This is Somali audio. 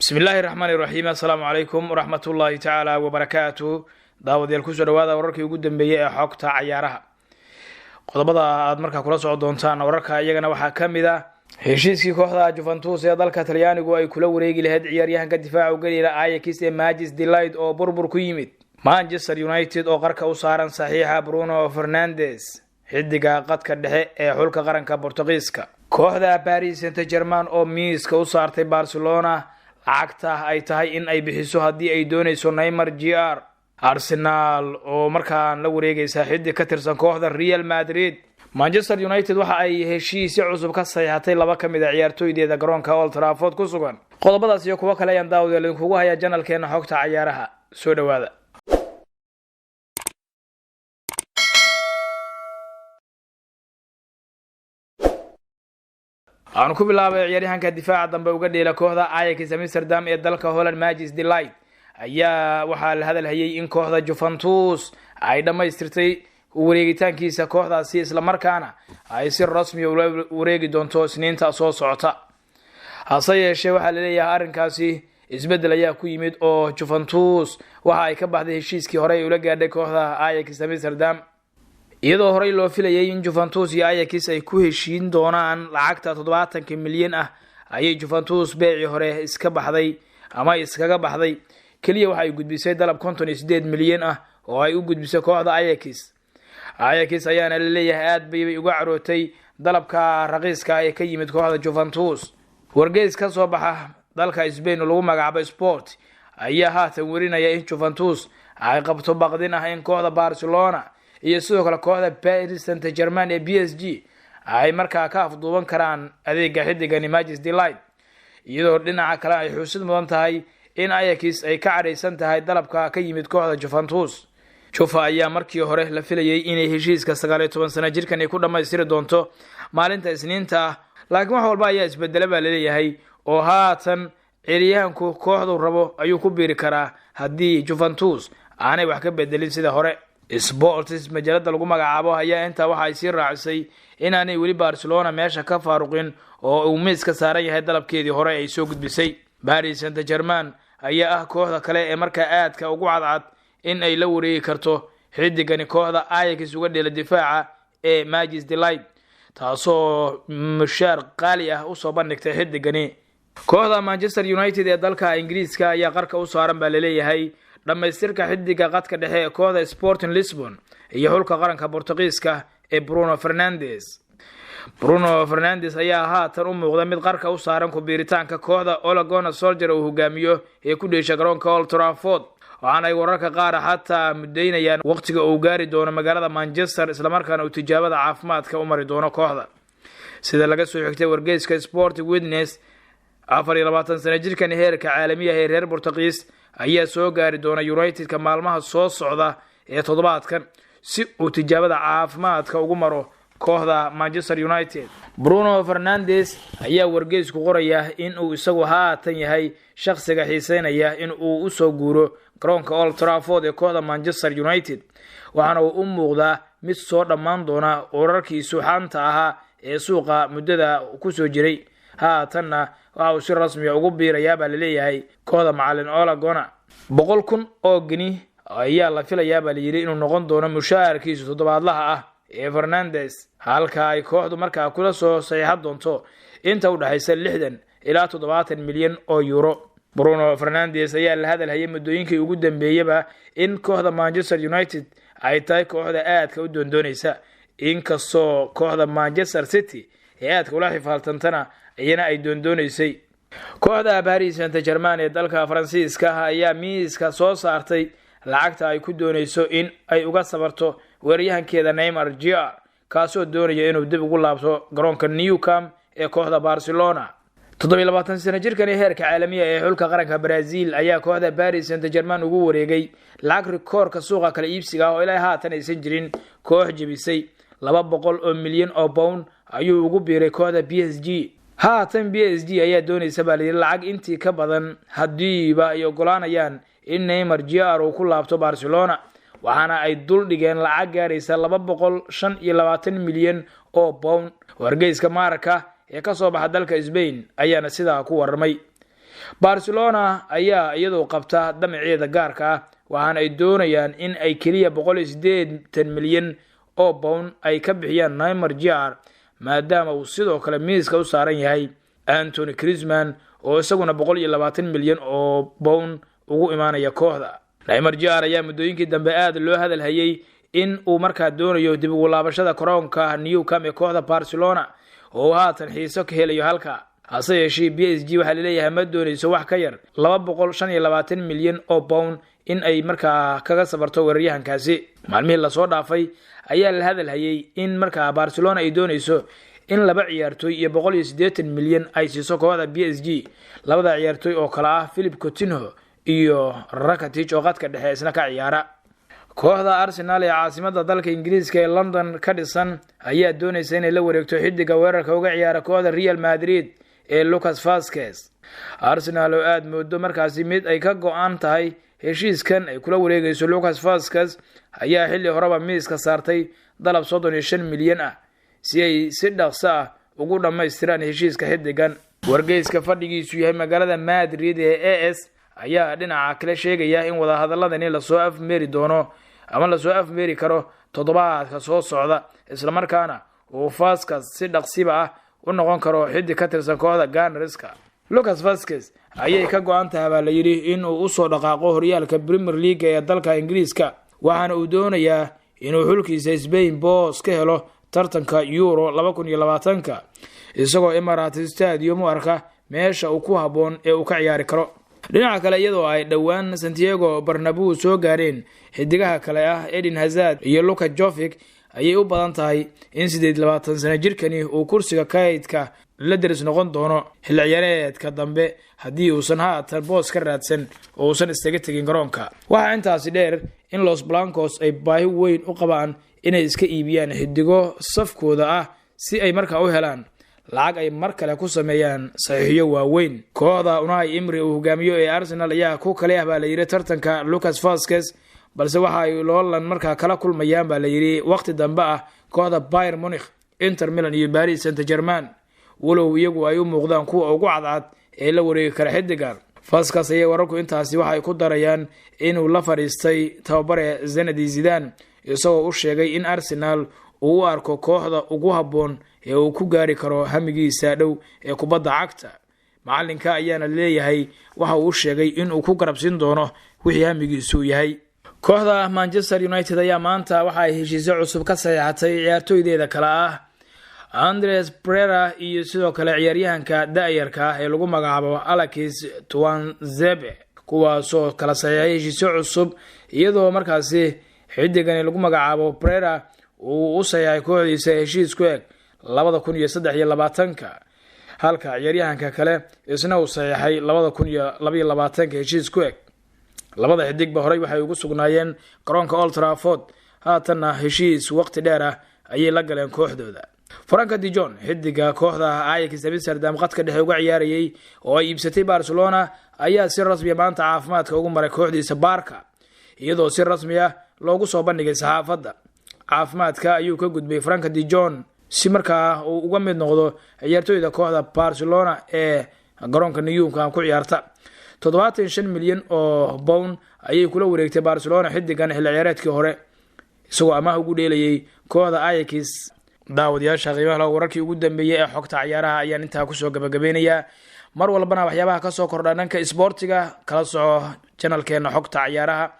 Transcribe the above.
Bismi illaahi raxmaani raxiim. Assalaamu calaykum waraxmat ullaahi tacaala wabarakaatu. Daawadayaal, kusoo dhawaada wararkii ugu dambeeyey ee xogta cayaaraha. Qodobada aad markaa kula soco doontaan wararka iyagana waxaa ka mid ah heshiiskii kooxda Juventus ee dalka Talyaanigu ay kula wareegi lahayd ciyaaryahanka difaaca ugalila Ajax ee Matthijs de Ligt oo burbur ku yimid, Manchester United oo qarka u saaran saxiixa Bruno Fernandes, xidiga qadka dhexe ee xulka qaranka Bortugiiska, kooxda Paris Saint Germain oo miiska u saartay Barcelona lacagta ay tahay in ay bixiso haddii ay dooneyso Neymar Jr, Arsenal oo markaan la wareegaysa xidig ka tirsan kooxda Real Madrid, Manchester United waxa ay heshiisyo cusub ka saxiixatay laba ka mid a ciyaartooydeeda garoonka Old Trafford ku sugan. Qodobadaas iyo kuwo kale ayaan daawadayaal idinkugu hayaa channelkeena xogta cayaaraha. Soo dhawaada. Aanu ku bilaabay ciyaaryahanka difaaca dambe uga dheela kooxda Ajax Amsterdam ee dalka Holland, Matthijs de Ligt, ayaa waxaa la hadal hayay in kooxda Juventus ay dhammaystirtay wareegitaankiisa kooxdaasi, islamarkaana ay si rasmiya ula wareegi doonto Isniinta soo socota. Hase yeeshee, waxaa laleeyahay arrinkaasi isbeddel ayaa ku yimid oo Juventus waxa ay ka baxday heshiiskii horey ay ula gaadhay kooxda Ajax Amsterdam. Iyadoo horey loo filayay in Juventus iyo Ajax ay ku heshiin doonaan lacagta 70-ka milyan ah, ayay Juventus beecii hore iska baxday ama iskaga baxday. Keliya waxa ay gudbisay dalab 58 milyan ah oo ay u gudbisay kooxda Ajax. Ajax ayaana laleeyahay aad baybay uga carootay dalabka raqiiska ee ka yimid kooxda Juventus. Wargeys ka soo baxa dalka Spain oo lagu magacaabo Sport ayaa haatan werinaya in Juventus ay qabto baqdin ah in kooxda Barcelona iyo sidoo kale kooxda Paris Saint Germain ee PSG ay markaa ka afduuban karaan adeega xidigani Matthijs de Ligt, iyadoo dhinaca kale ay xusid mudan tahay in Ajax ay ka cadhaysan tahay dalabka ka yimid kooxda Juventus. Juve ayaa markii hore la filayay inay heshiiska 19 sano jirkani ku dhammaystiri doonto maalinta Isniinta ah, laakiin wax walba ayaa isbedela baa laleeyahay oo haatan ciyaaryahanku kooxdu rabo ayuu ku biiri karaa haddii Juventus aanay wax ka bedelin sida hore. Sports majalada lagu magacaabo ayaa intaa waxa ay sii raacisay inaanay weli Barcelona meesha ka faaruqin oo uu miiska saaran yahay dalabkeedii hore ay soo gudbisay. Paris Saint Germain ayaa ah kooxda kale ee markaa aadka ugu cadcad in ay la wareegi karto xidigani kooxda Ajax uga dheela difaaca ee Matthijs de Ligt, taasoo mushaar qaali ah usoo bandhigtay xidigani. Kooxda Manchester United ee dalka Ingiriiska ayaa qarka u saaran baa laleeyahay dhammaystirka xidiga qadka dhexe ee kooxda Sporting Lisbon iyo xulka qaranka Bortugiiska ee Bruno Fernandes. Bruno Fernandes ayaa haatan u muuqda mid qarka u saaran ku-biiritaanka kooxda Ole Gunnar Solskjaer uu hogaamiyo ee ku dheesha garoonka Old Trafford, waxaana ay wararka qaar xataa mudaynayaan waqtiga uu gaari doono magaalada Manchester, islamarkaana uu tijaabada caafimaadka u mari doono kooxda. Sida laga soo xigtay wargeyska Sport Witness, 24 sano jirkan heerka caalamiyaha ee reer Bortugiis ayaa soo gaari doona United-ka maalmaha soo socda ee toddobaadkan si uu tijaabada caafimaadka ugu maro kooxda Manchester United. Bruno Fernandes ayaa wargeysku qoraya in uu isagu haatan yahay shakhsiga xiiseynaya in uu usoo guuro garoonka Old Trafford ee kooxda Manchester United, waxaana uu u muuqdaa mid soo dhammaan doona wararkii suuxaanta ahaa ee suuqa muddada kusoo jiray. Haatanna waxa uu si rasmiya ugu biirayaa baa laleeyahay kooxda macalin Ole Gunnar. 100,000 oo geni ayaa la filayaa baa layidhi inuu noqon doono mushaharkiisu toddobaadlaha ah ee Fernandes, halka ay kooxdu markaa kula soo saxiixan doonto inta u dhexaysa 60 ilaa 70 milyan oo euro. Bruno Fernandes ayaa la hadal hayay muddooyinkii ugu dambeeyaba in kooxda Manchester United ay tahay kooxda aadka u doondoonaysa, inkastoo kooxda Manchester City ee aadka ula xifaaltantana iyana ay doondoonaysay. Kooxda Paris Saint Germain ee dalka Faransiiska ayaa miiska soo saartay lacagta ay ku doonayso in ay uga sabarto weeraryahankeeda Neymar Jr, kaasoo doonaya inuu dib ugu laabto garoonka Nou Camp ee kooxda Barcelona. 27 sano jirkani heerka caalamiya ee xulka qaranka Brazil ayaa kooxda Paris Saint Germain ugu wareegay lacag rikoorka suuqa kala iibsiga ah oo ilaa haatan aysan jirin koox jebisay. 200 oo milyan oo pound ayuu ugu biiray kooxda PSG. Haatan PSG ayaa doonaysa baa layidhi lacag intii ka badan haddiiba ay ogolaanayaan in Neymar Jr uu ku laabto Barcelona, waxaana ay dul dhigeen lacag gaaraysa 225 milyan oo pound. Wargeyska Marca ee kasoo baxa dalka Spain ayaana sidaa ku warramay. Barcelona ayaa iyadoo qabta damaceeda gaarka ah, waxaana ay doonayaan in ay keliya 180 milyan oo pound ay ka bixiyaan Neymar Jr, maadaama uu sidoo kale miiska u saaran yahay Antoine Griezmann oo isaguna 120 milyan oo pound ugu imaanaya kooxda. Neymar Jr ayaa muddooyinkii dambe aada loo hadal hayay in uu markaa doonayo dib ugu laabashada garoonka Nou Camp ee kooxda Barcelona, oo uu haatan xiiso ka helayo halka. Hase yeeshee, PSG waxaa laleeyahay ma doonayso wax ka yar 225 milyan oo pound in ay markaa kaga sabarto weeraryahankaasi. Maalmihii lasoo dhaafay ayaa la hadal hayay in markaa Barcelona ay doonayso in laba ciyaartooy iyo 180 milyan ay siiso kooxda PSG, labada ciyaartooy oo kale ah Philippe Coutinho iyo Rakitic oo qadka dhexe isna ka ciyaara. Kooxda Arsenal ee caasimada dalka Ingiriiska ee London ka dhisan ayaa doonaysa inay la wareegto xidiga weerarka uga ciyaara kooxda Real Madrid ee Lucas Vazquez. Arsenal oo aada moodo markaasi mid ay ka go-an tahay heshiiskan ay kula wareegayso Lucas Vazquez ayaa xilli horeba miiska saartay dalab 35 milyan ah si ay si dhaqso ah ugu dhammaystiraan heshiiska xidigan. Wargeyska fadhigiisu yahay magaalada Madrid ee AS ayaa dhinaca kale sheegaya in wadahadaladani lasoo afmeeri doono ama lasoo afmeeri karo toddobaadka soo socda, islamarkaana uu Vazquez si dhaqsiba ah u noqon karo xidig ka tirsan kooxda Gunners-ka. Lucas Vazquez ayay ka go-an tahay, baa la yidhi, in uu usoo dhaqaaqo horyaalka Premier League ee dalka Ingiriiska, waxaana uu doonayaa inuu xulkiisa Spain boos ka helo tartanka Euro 2020-ka, isagoo Emirates Stadium u arka meesha uu ku habboon ee uu ka ciyaari karo. Dhinaca kale, iyadoo ay dhowaan Santiago Bernabeu soo gaareen xidigaha kale ah Eden Hazard iyo Luka Jovic, ayay u badan tahay in 28 sano jirkani uu kursiga kaydka la deris noqon doono xilli ciyaareedka dambe haddii uusan haatan boos ka raadsan oo uusan iskaga tegin garoonka. Waxaa intaasi dheer in Los Blancos ay baahi weyn u qabaan inay iska iibiyaan xidigo safkooda ah si ay markaa u helaan lacag ay mar kale ku sameeyaan saxiixiyo waaweyn. Kooxda Unai Emery uu hogaamiyo ee Arsenal ayaa ku kale ah, baa la yidhi, tartanka Lucas Vazquez, balse waxa ay loolan markaa kala kulmayaan, baa la yidhi, waqti dambe ah kooxda Bayern Munich, Inter Milan iyo Paris Saint Germain, walow iyagu ay u muuqdaan kuwa ugu cadcad ee la wareegi kara xidigan Vazquez. Ayay wararku intaasi waxay ku darayaan inuu la fadhiistay tababare Zinedine Zidane, isagoo u sheegay in Arsenal uu u arko kooxda ugu habboon ee uu ku gaari karo hamigiisa dhow ee kubadda cagta. Macalinka ayaana leeyahay waxa uu u sheegay inuu ku garabsiin doono wixii hamigiisu yahay. Kooxda Manchester United ayaa maanta waxa ay heshiisyo cusub ka saxeexatay ciyaartooydeeda kale ah Andreas Pereira iyo sidoo kale ciyaaryahanka da-yarka ah ee lagu magacaabo Alex Tuanzebe, kuwaasoo kala saxeexay heshiisyo cusub, iyadoo markaasi xidigani lagu magacaabo Pereira uu u saxeexay kooxdiisa heshiis ku eg 2023-ka, halka ciyaaryahanka kale isna uu saxeexay 2022-ka heshiis ku eg. Labada xidigba horey waxay ugu sugnaayeen garoonka Old Trafford, haatanna heshiis waqti dheer ah ayay la galeen kooxdooda. Frenkie de Jong, xidiga kooxda Ajax Amsterdam qadka dhexe uga ciyaarayay oo ay iibsatay Barcelona, ayaa si rasmiya maanta caafimaadka ugu maray kooxdiisa Barca, iyadoo si rasmi ah loogu soo bandhigay saxaafadda. Caafimaadka ayuu ka gudbay Frenkie de Jong si markaa uu uga mid noqdo ciyaartooyda kooxda Barcelona ee garoonka Nou Camp ku ciyaarta. 75 milyan oo pound ayay kula wareegtay Barcelona xidigan xilli ciyaareedkii hore, isagoo amaah ugu dheelayay kooxda Ajax. Daawadayaasha qiimaha, wararkii ugu dambeeyey ee xogta ciyaaraha ayaan intaa kusoo gabagabeynayaa. Mar walbana waxyaabaha kasoo kordha dhanka isboortiga kala soco channel-keena xogta ciyaaraha.